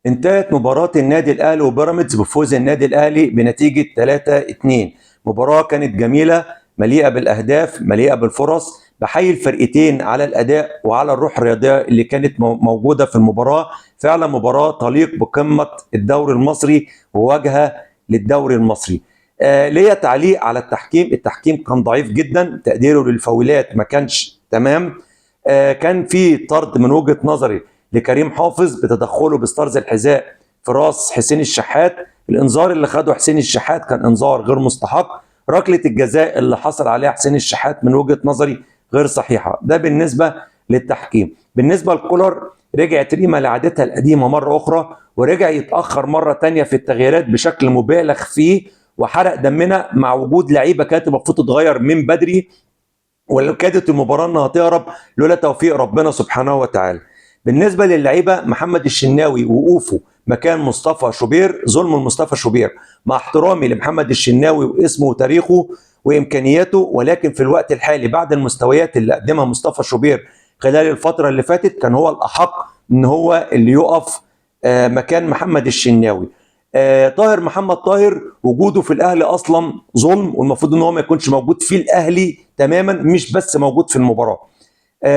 انتهت مباراة النادي الأهلي وبيراميدز بفوز النادي الأهلي بنتيجة 3-2. مباراة كانت جميلة، مليئة بالأهداف، مليئة بالفرص. بحيي الفرقتين على الأداء وعلى الروح الرياضية اللي كانت موجودة في المباراة. فعلا مباراة تليق بقمة الدوري المصري وواجهة للدوري المصري. ليا تعليق على التحكيم. التحكيم كان ضعيف جدا، تقديره للفاولات ما كانش تمام. كان في طرد من وجهة نظري لكريم حافظ بتدخله بستارز الحذاء في راس حسين الشحات. الانذار اللي خده حسين الشحات كان انذار غير مستحق. ركلة الجزاء اللي حصل عليها حسين الشحات من وجهة نظري غير صحيحة. ده بالنسبة للتحكيم. بالنسبة لكولر، رجعت ريما لعادتها القديمة مرة أخرى، ورجع يتأخر مرة تانية في التغييرات بشكل مبالغ فيه، وحرق دمنا مع وجود لعيبة كانت المفروض تتغير من بدري، ولو كادت المباراة انها تهرب لولا توفيق ربنا سبحانه وتعالى. بالنسبة للعيبة، محمد الشناوي وقوفه مكان مصطفى شوبير ظلم لمصطفى شوبير، مع احترامي لمحمد الشناوي واسمه وتاريخه وامكانياته، ولكن في الوقت الحالي بعد المستويات اللي قدمها مصطفى شوبير خلال الفترة اللي فاتت، كان هو الاحق ان هو اللي يقف مكان محمد الشناوي. طاهر محمد طاهر وجوده في الاهلي اصلا ظلم، والمفروض ان هو ما يكونش موجود في الاهلي تماما، مش بس موجود في المباراة.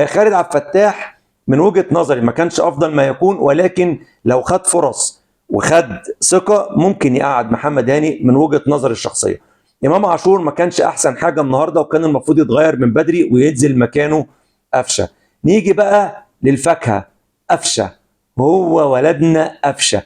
خالد عبد الفتاح من وجهه نظري ما كانش افضل ما يكون، ولكن لو خد فرص وخد ثقة ممكن يقعد محمد هاني من وجهه نظري الشخصية. امام عاشور ما كانش احسن حاجة النهارده، وكان المفروض يتغير من بدري وينزل مكانه قفشه. نيجي بقى للفاكهه، قفشه، هو ولدنا قفشه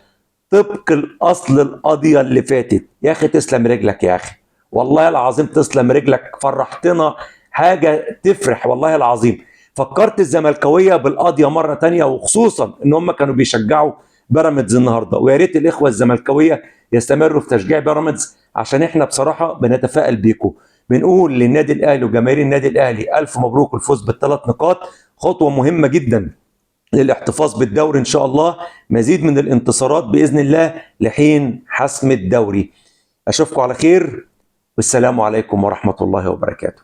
طبق الاصل القضية اللي فاتت. يا اخي تسلم رجلك يا اخي، والله العظيم تسلم رجلك، فرحتنا حاجة تفرح والله العظيم. فكرت الزملكاويه بالقضية مرة تانية، وخصوصا ان هم كانوا بيشجعوا بيراميدز النهارده، ويا ريت الاخوة الزملكاويه يستمروا في تشجيع بيراميدز، عشان احنا بصراحة بنتفائل بيكم. بنقول للنادي الاهلي وجماهير النادي الاهلي الف مبروك الفوز بالثلاث نقاط، خطوة مهمة جدا للاحتفاظ بالدوري ان شاء الله، مزيد من الانتصارات باذن الله لحين حسم الدوري. اشوفكم على خير، والسلام عليكم ورحمة الله وبركاته.